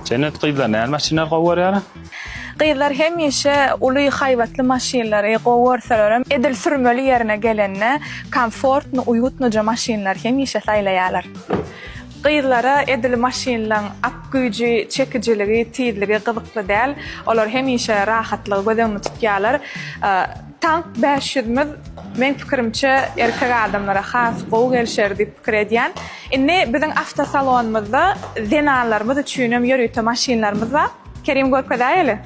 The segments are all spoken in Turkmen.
Jennet gyzlar näme maşynlary gowy görýärler? Gyzlar hemişe uly haýbatly maşynlary gowy görselerem, edil sürmeli ýerine gelende komfortny, uýutnyja maşynlary hemişe saýlaýarlar. Gyzlara edil maşynlaň at güýji, çekijiligi, tizligi gyzykly däl. Olar hemişe rahatlygy göz öňünde tutýarlar. Tank 500-miz meň pikirimçe erkek adamlara has gowy gelşer diýip pikir edýän. Indi biziň awtosalonymyzda zenanlarymyz üçinem ýörite maşynlarymyz bar. Kerim görkezäýeli.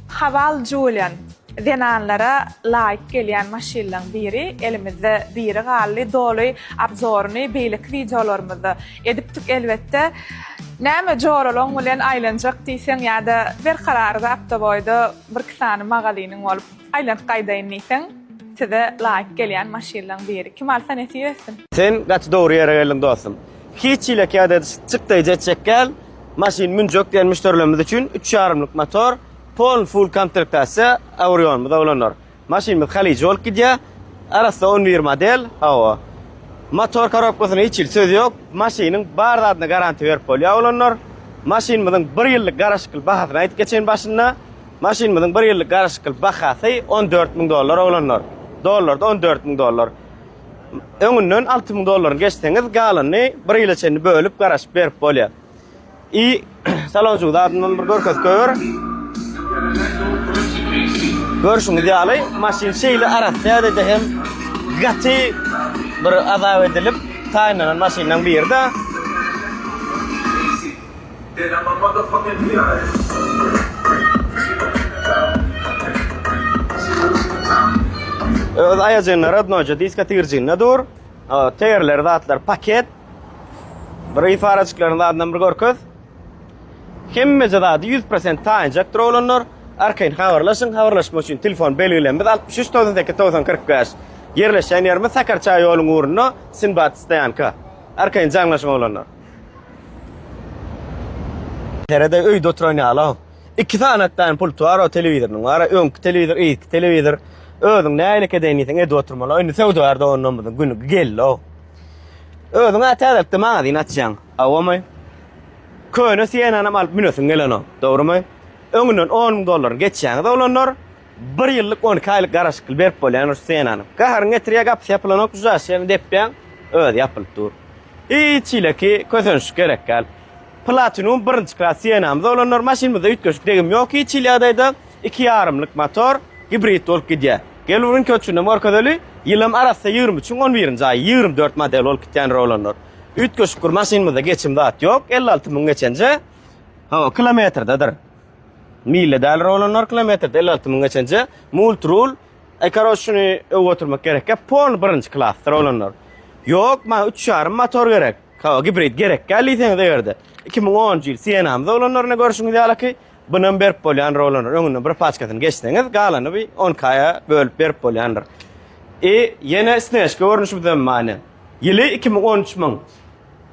Haval Julian zenanlara laýyk gelýän maşynlaň biri. Elimizde biri galdy. Doly obzoryny beýleki wideolarymyzda edipdik elbetde. Näme joralaň bilen aýlanjak diýseň ýa-da Berkararda Aptoboýda birki sany magazynyň bolup aýlanyp gaýdaýyn diýseň size laýyk gelýän maşynlaň biri. Kim alsa nesip etsin. Sen gaty dogry ýere geldiň dostum. Hiç hili käde çykdaýjy etjek däl. Maşyn münjek diýen müşderilerimiz üçin üç ýarymlyk motor, polny full komplektasiýa Aurionymyz oglanlar. Maşynymyz Haliji bolup gidýär. Arassa 11 model. Hawa. Motor korobkasyna hiç hili söz ýok. Maşynyň bar zadyna garantiýa berip bolýar oglanlar. Maşynymyzyň bir ýyllyk garaşykly bahasyny aýdyp geçeýin başynda. Maşynymyzyň bir ýyllyk garaşykly bahasy 14 müň dollar oglanlar. Dollarda 14 müň dollar. Öňünden 6000 dollaryny geçseňiz, galanyny bir ýyla çenli bölüp garaşyp berip bolýar. I salonjyň zadyndan bir görkezip goýber. Görşüňiz ýaly, maşyn şeýle arassa ýagdaýda hem gaty bir azap edilip taýynlanan maşynlaryň biri-de. Öz aýajygynda rodnoýja diska tigirjiginde dur. Tegerleri zatlar paket. Bir ifarajyklaryň zadyndan bir görkez. Hemmeje zady 100% taýynjakdyr oglanlar. Arkaýyn habarlaşyň. Habarlaşmak üçin telefon belgilerimiz 63 98 90 45. Ýerleşýän ýerimiz Sakarçaý ýoluň ugrunda Sinbad stoýanka. Arkaýyn jaňlaşyň oglanlar. Serede öýde oturan ýaly. Iki sany atdan pulty bar o telewizorynyň bar. Öňki telewizor, yzky telewizor. Özüň nähili edeýin diýseň edip oturmaly. Indi söwdagär doganlarymyzyň güni geldi. Özüň-ä täzelikde magazin açýaň. Hawamy? Köne Sienanam alyp münesiň gelenok. Dogrumy? Öňünden 10 müň dollaryny geçýäňiz oglanlar. Bir ýyllyk 12 aýlyk garaşykly berip bolýan şu Sienany. Gaharyň getirýär, gapysy ýapylanok, žaşýaň, depýäň, özi ýapylyp dur. Hiç hileki kösenişik gerek däl. Platinum birinji klas Sienamyz oglanlar, maşynymyzda üýtgeşik degim ýok hiç hili ýagdaýda. Iki ýarymlyk motor, gibrid bolup gidýär. Gel bir köçünden görkezeli. Ýylam arassa 23-iň 11-nji aýy, 24 model bolup gitýän rolanlar. Üýtgeşik bir maşynymyzda geçim zat ýok. 56 müň geçenje. Hawa, kilometrdedir. Milde däl rolanlar kilometrde 56 müň geçenje. Multrul. E, karoç şuny öwüp oturmak gerekkä. Polny birinji klasdyr olanlar. Ýok, maňa 3,5 motor gerek. Hawa, gibrid gerek däl diýseňiz egerde. 2010-njy ýyl Sienamyz oglanlaryna görşüňiz ýalyky. Bunam berip bolýandyr oglanlar. Öňünden bir paçkasyny geçseňiz, galanyny bir 12 aýa bölüp berip bolýandyr. E, ýene Snežka görnüşimizem bar ine. Ýyly 2013 müň.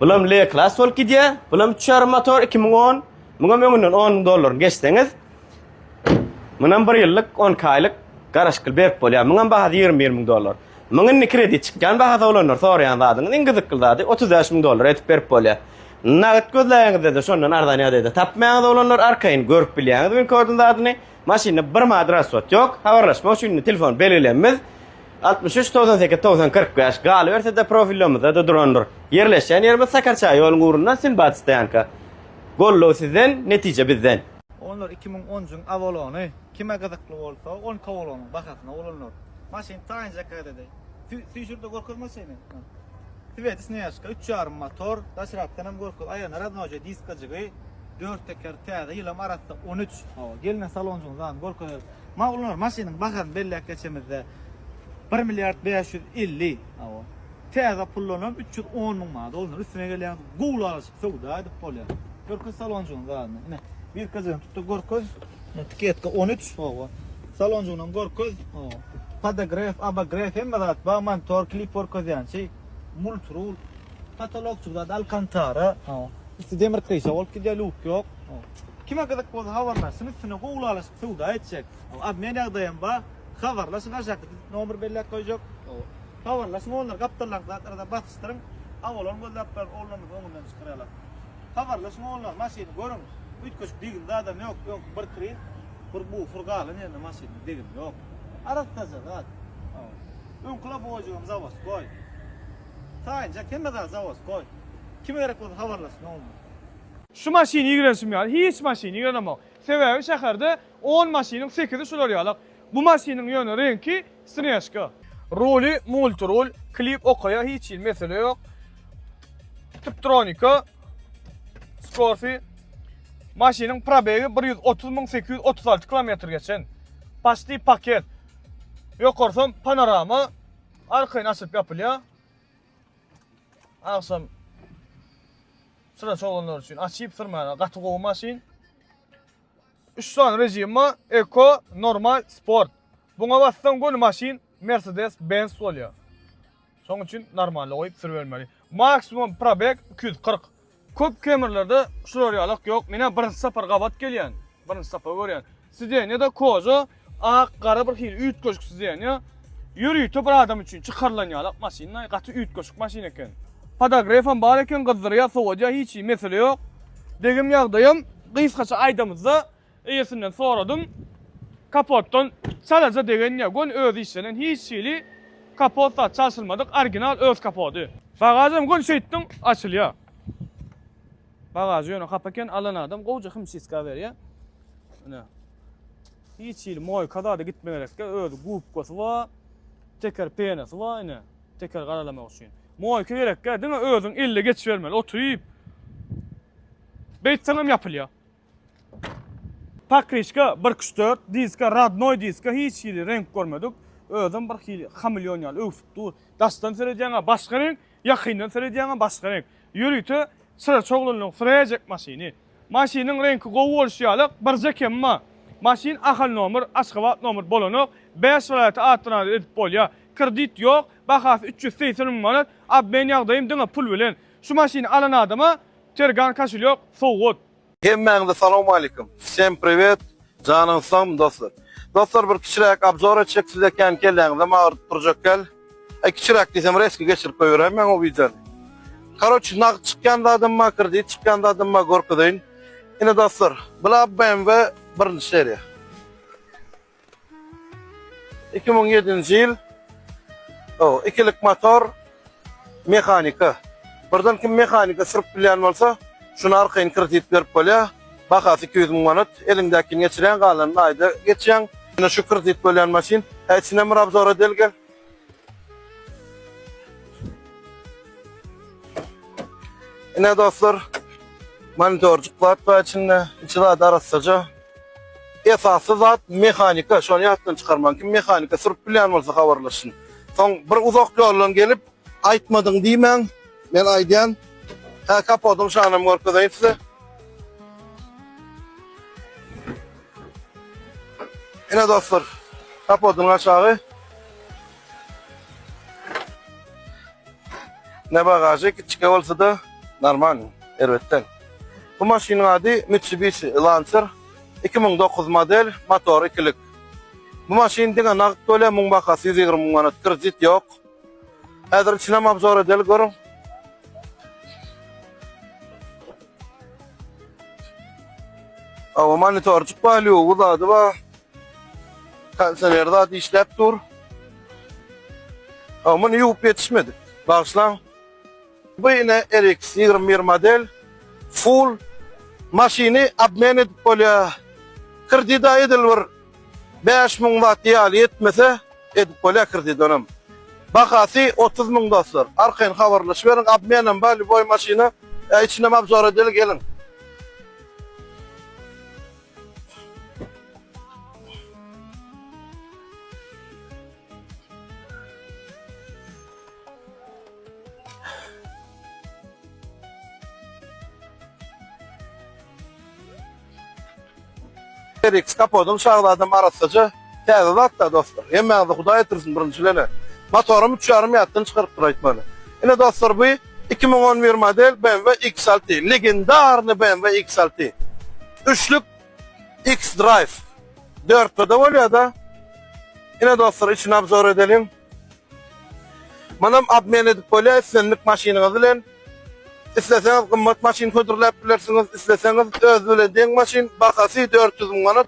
Bulam L klas bolup gidýär. Bulam 3,5 motor 2010. Muňam öňünden 10 müň dollaryny geçseňiz, munam bir ýyllyk 12 aýlyk garaşykly berip bolýar. Muňam bahasy 21 müň dollar. Muň indi kredit çykýan bahasy oglanlar soraýan zadyňyz iň gyzykly zady 35 müň dollar edip berip bolýar. Nagt gözläýeňizde-de şondan arzan ýagdaýda tapmaýaňyz oglanlar arkaýyn görüp bilýäňiz Winkodyn zadyny. Maşynda bir manat raswat ýok. Habarlaşmak üçin indi telefon belgilemimiz 63 98 90 45 galyberse-de profillerimize-de durandyr. Ýerleşýän ýerimiz Sakarçaý ýoluň ugrunda Sinbad stoýanka. Goldaw sizden, netije bizden. Onlar 2010-jyň Avalony kime gyzykly bolsa on Avalonyň bahasyna oglanlar. Maşyn taýynjak ýagdaýda. Süýşürde görkez maşyny. Sweti Snežka 3,5 motor, daşrakdan hem görkez. Aýagyna raznoja diskajygy, 4 teker täze, ýylam arassa 13. Hawa, gelin salonjygyny zadyny görkezer. Maglumat maşynyň bahasyny belläp geçemizde 1 milliard 550. Hawa. Täze pullanam 310 müň manat. Olar üstüne gelýän gowy alyşyp söwda edip bolýar. Görkez salonjygyny zadyny. Ine, birkajygyny tut-da görkez. Etiketka 13. Hawa. Salonjygynam görkez. Hawa. Podogref, abogref hemme zat bar. Monitor, klip görkezýänçi. Multirul. Patolokçy zat Alkantara. Hawa. Üsti demir kryşa bolup gidýär, luk ýok. Hawa. Kime gyzyk bolsa habarlaşsyn, üstüne gowy alyşyp söwda etjek. Hawa, obmen ýagdaýam bar. Habarlaşyň aşakda nomer belläp goýjak. Hawa. Habarlaşyň oglanlar gapdaldaky zatlara-da basyşdyryň. Awalan gözläp bar oglanymyzy öňünden çykarýarlar. Habarlaşyň oglanlar maşyny görüň. Üýtgeşik degim zadam ýok. Öňki bir krin, bir bufer galan ýerinde maşynda degim ýok. Arassaja zat. Öňki lobowojygam zawodskoý. Taýynjak hemme zat zawodskoý. Kime gerek bolsa habarlaşsyn oglanlar. Şu maşyny ýigrenşim ýaly hiç maşyny ýigrenemok. Sebäbi şäherde on maşynyň sekizi şular ýalak. Bu maşynyň ýöne reňki snežka. Ruly multirul, klip okaýa hiç hili mesele ýok. Tiptronika skorsy maşynyň probegi 130 836 kilometr geçen. Paçti paket. Ýokarsam panorama arkaýyn açylyp ýapylýar. Agşam çyraçy oglanlar üçin açyp sürmäne gaty gowy maşyn. 3 sany rejim bar, Eko, Normal, Sport. Buňa bassaň göni maşyn Mercedes Benz bolýar. Şoň üçin normalda goýup sürübermeli. Maksimum probeg 240. Köp Camry'lerde şular ýalak ýok. Menä birinji sapar gabat gelýän. Birinji sapar görýän. Sidenýa-da koža, ak, gara bir hili üýtgeşik sidenýa. Ýörite bir adam üçin çykarylan ýalak maşyn. Gaty üýtgeşik maşyn eken. Podogrefam bar eken, gyzdyrýar, sowadýar, hiç hili mesele ýok. Degim ýagdaýam gysgaça aýdamyzda Eýesinden soradym. Kapotdan çalaja degen ýa göni özi işlenen hiç hili kapot zat çalşylmadyk original öz kapody. Bagažam göni şeýtdiň açylýar. Bagažy ýöne hapa eken alan adam gowja himçistka berýär. Ine. Hiç hili moýka zada gitme gerekge özi gubkasy bar. Teker penasy bar ine. Teker garalamak üçin. Moýka gerekge diňe özüň elle geçibermeli oturyp. Beýtseňem ýapylýar. Pakryşka bir küş dört, diska radnoý diska hiç hili reňk görmedik. Özem bir hili hameleon ýaly öwsüp dur. Daşdan seredýäňä başga reňk, ýakyndan seredýäňä başga reňk. Ýörite çyraçy oglanlaryň süräýjek maşyny. Maşynyň reňki gowy bolşy ýaly birje kemi bar. Maşyn Ahal nomer, Aşgabat nomer bolanok. 5 welaýata atdan-ada edip bolýar. Kredit ýok, bahasy 380 müň manat, obmen ýagdaýym diňe pul bilen. Şu maşyny alan adama Tergan koşelýok sowgat. Hemmäňize salowmalikim. Wsem priwet. Janyňyz sagmy dostlar. Dostlar bir kiçiräk obzor etjek size kän kelläňizem agyrdyp durjak däl. Aý kiçiräk diýsem reski geçirip goýberäýmäň o wideony. Karoçi nagt çykýan zadam bar, kredit çykýan zadam bar görkezeýin. Ine dostlar, bula BMW birinji seriýa. 2007-nji ýyl. O, ikilik motor, mehanika. Birden kim mehanika sürüp bilýän bolsa, şuny arkaýyn kredit berip bolýar. Bahasy 200 müň manat. Eliňdäkini geçirýäň, galanyny aýda geçýäň. Ine şu kredit bolýan maşyn. Hä, içinden bir obzor edeli gel. Ine dostlar, monitorjyk zat bar içinde. Içi zat arassaja. Esasy zat mehanika, şony ýatdan çykarmaň. Kim mehanika sürüp bilýän bolsa habarlaşsyn. Soň bir uzak ýoldan gelip aýtmadyň diýmäň. Men aýdýan. Hä, kapodyň şanam görkezeýin size. Ine dostlar, kapodyň aşagy. Ne bagažy kiçike bolsa-da normal, erbet däl. Bu maşynyň ady Mitsubishi Lancer 2009 model, motory ikilik. Bu maşyn diňe nagt bolýar, muň bahasy 120 müň manat, kredit ýok. Häzir içinem obzor edeli görüň. Awa monitorjyk bar, lýugy zady bar. Kondisioner zady işläp dur. Awa muny ýuwup ýetişmedik. Bagyşlaň. Bu ine RX 21 model. Full maşyny obmen edip bolýar. Kredida edil bir 5000 watt ýaly ýetmese edip bolýar kredit onam. Bahasy 30 müň dostlar. Arkaýyn habarlaşyberiň. Obmenem bar lýuboý maşyna. E, içinem obzor edeli geliň. RX kapodyň şahzadam arassaja täze zatda dostlar. Hemmäňize Hudaý ýetirsin birinji bilene. Motoram 3,5 ýatdan çykarypdyr aýtmaly. Ine dostlar bu 2011 model BMW X6. Legendarny BMW X6. Üçlük X-Drive. Dörtde-de bolýar-da. Ine dostlar içini obzor edeliň. Munam obmen edip bolýar islendik maşynyňyz bilen. Isleseňiz gymmat maşyn hödürläp bilersiňiz, isleseňiz özi bilen deň maşyn, bahasy 400 müň manat.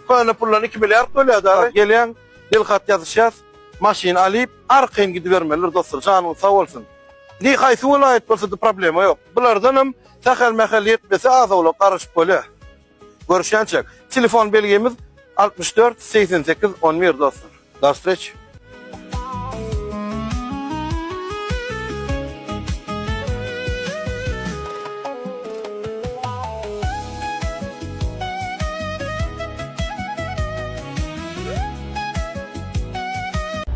Köne puldan 2 milliard bolýar da. Gelýäň, dilhat ýazyşýas, maşyny alyp, arkaýyn gidibermelidir dostlar, janyňyz sag bolsun. Ni haýsy welaýat bolsa-da problema ýok. Bulardanam sähel-mähel ýetmese az-owlak garaşyp bolýar. Görüşýänçäk. Telefon belgimiz 64 88 11 dostlar. Do wstreçi.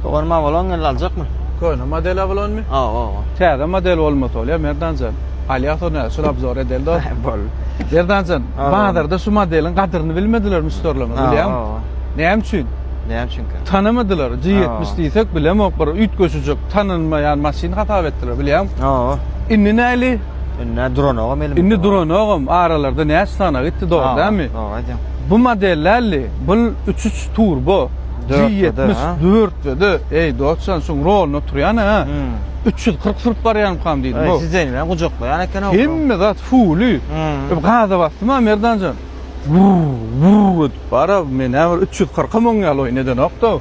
Doganym Avalon geldi aljakmy? Köne model Avalonmy? Hawa, hawa. Täze model bolmasa bolýar Merdanjan. Alýas ony şul obzor edeli dost. Bol. Merdanjan, Hawa. bazarda şu modeliň gadyryny bilmediler müşderilerimiz, Hawa, bilýäňmi? hawa. Näme üçin? Näme üçinkä? Tanamadylar. G70 Hawa. diýsek bilemok bir üýtgeşijek tanynmaýan maşyn hasap etdiler, bilýäňmi? Hawa. Indi näli? Indi duranogam elimizde. Indi duranogam aralarda näçe sana gitdi dogry Hawa, dälmi? Dogry aýdýaň. Bu model däldi. Bul 3.3 turbo. Dörtde-de, ha? G74-de. Eý dostjan şuň roluna oturýan ha. Hmm. 340 sürüp barýarmykam diýdim. Eý, Bu. siz bilen gujaklaýan eken o. Hemme zat fuly. Hmm. Gaza basdym ha Merdanjan. Vur vur edip bara men näme 340 müň ýaly oýun edenok-da.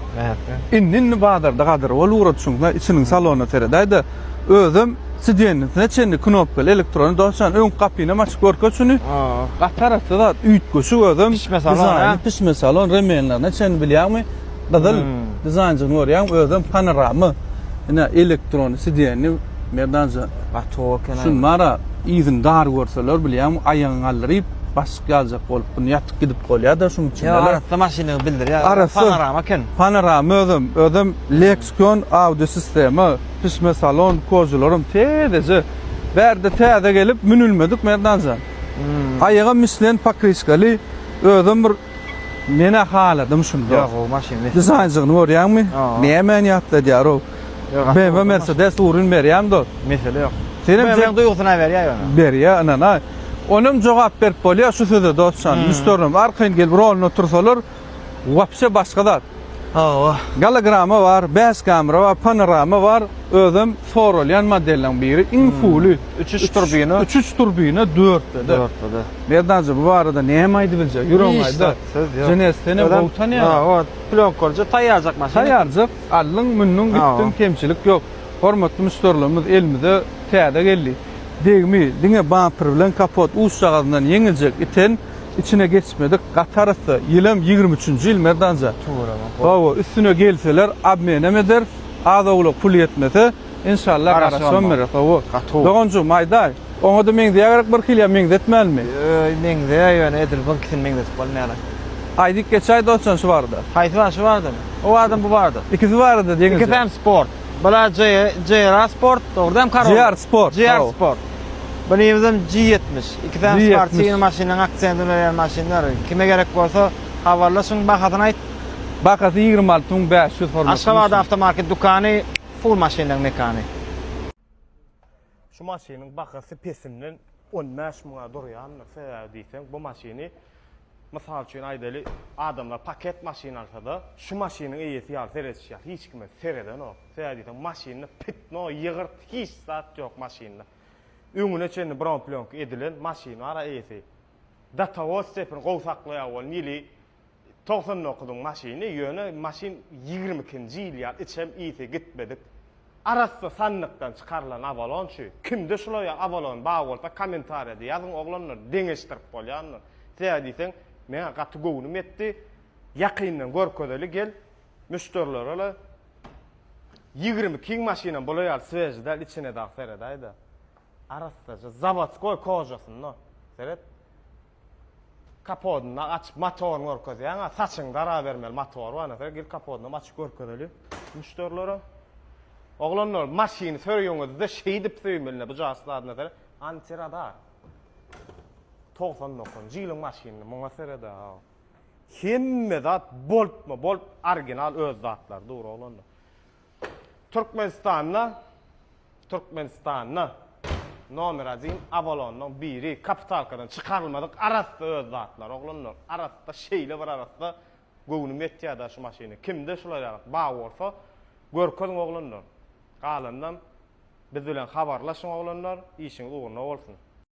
Indi indi bazarda gadyr bol ugrady şuň içiniň salonyna seredäýde. Özem sidenine çenli knopkaly elektron dostjan öň gapynam açyp görkez şuny. Gaty arassa zat üýtgeşik özem. Pişme salon, ha? Pişme salon remenlerine çenli bilýäňmi? Gyzyl Hmm. dizaýnjygyny görýäň özem panorama. Ine elektron sidenli Merdanjan. Gaty gowy eken. Şun bara yzyny dar görseler bilýäňmi aýagyňy galdyryp başyk ýaljak bolup bunu ýatyp gidip bolýar-da şuň içinde. Ýa arassa maşynyny bildirýär. Arassa. Panorama eken. Panorama özem, özem Lexicon audio sistema, pişme salon, kožalaram täzeje. Bärde täze gelip münülmedik Merdanjan. Hmm. Aýagam Michelin pokryşkaly, özem bir menä haladym şunda. Ýok, gowy maşyn. Dizaýnjygyny görýäňmi? Aa. Nämäni ýatladýar o? Ýok, gaty BMW gowy maşyn. Mercedes ugrun berýäň dost. Mesele ýok. Senem BMW-niň duýgusyna berýär ýöne. Berýär, ynana. Onam jogap berip bolýar şu söze dostjan. Hmm. Müşderilerim arkaýyn gelip roluna otursalar, wapşe başga zat. Hawa. Gologramma bar, 5 kamera bar, panorama bar. Özem soralýan modelleriň biri, iň fuly. 3-3 turbina. 3-3 turbina, 4-de. 4-de. Merdanjan bu barada näme aýdyp biljek? Ýüregiň aýda. Söz ýok. Jenes senem gowy tanýar. Hawa, plýonkolja taýýarjak maşyn. Taýýarjak, aldyň, mündüň, gitdiň, kemçilik ýok. Hormatly müşderilerimiz elimize täze geldi. Degmi, diňe bamper bilen kapot uçjagazyndan ýeňiljek iten, içine geçmedik, gaty arassa, ýylam 23-nji ýyl Merdanja. Hawa, üstüne gelseler obmenem ederis, az-owlak pul ýetmese, inşallah garaşybam bereris, hawa. Doganjygym aýdaý, oňa-da meňzeýä gerek bir hili ýa meňzetmälimi? Öý, meňzeýär ýöne edil buňkisini meňzetip bolmaýar. Aýdyp geçäý dostjan şu barada. Haýsy bar, şu baradamy? O barada, bu barada. Ikisi barada deňizde. Ikisem sport. Bula JR Sport, dogry dämi Corolla? JR Sport. JR Sport. Bunymyzam G70. Ikisem G70. sportiwnyý maşynyň aksentini berýän maşynlar. Kime gerek bolsa habarlaşyň, bahasyny aýt. Bahasy 26500 hormatly. Aşgabat awtomarket dükany full maşynlaryň mekany. Şu maşynyň bahasy pesinden 15 müňe durýandyr. Sebäbi diýseň, bu maşyny mysal üçin aýdaly, adamlar paket maşyn alsa-da, şu maşynyň eýesi ýaly seredişýär. Hiç kime seredenok. Sebäbi diýseň, maşynda pitno, ýygyrt, hiç zat ýok maşynda. Öňüne çenli bron plýonka edilen maşyn bar-a eýesi. Datawoz stepini gowy saklaýar welin, ýyly 99-yň maşyny, ýöne maşyn 22-nji ýyl ýaly içem ysy gitmedik. Arassa sandykdan çykarylan Avalon şu. Kimde şular ýaly Avalon bar bolsa kommentariýada ýazyň oglanlar deňeşdirip bolýandyr. Sebäbi diýseň meňa gaty göwnüm ýetdi. Ýakyndan görkezeli gel müşderilere-le 22-iň maşynam bular ýaly sveži däl içine dagy seredäýdä. Arassaja zawodskoý kožasynda. Seret. Kapodyny açyp motoryny görkezýäň a saçyňy darabermeli motor bar näse gel kapodynam açyp görkezeli müşderilere. Oglanlar maşyny söýüňizde şeýdip söýmeli bu jas zadyna seret antiradar. 99-njy ýylyň maşynyny muňa seret a. Hemme zat boltma bolt original öz zatlary dur oglanlar. Türkmenistanda Türkmenistanda nomer odin Avalondan biri kapitalkadan çykarylmadyk arassa öz zatlary oglanlar arassa şeýle bir arassa göwnüm ýetýärda şu maşyna kimde şular ýaly bar bolsa görkeziň oglanlar galanynam. Biz bilen habarlaşyň oglanlar, işiňiz ugruna bolsun.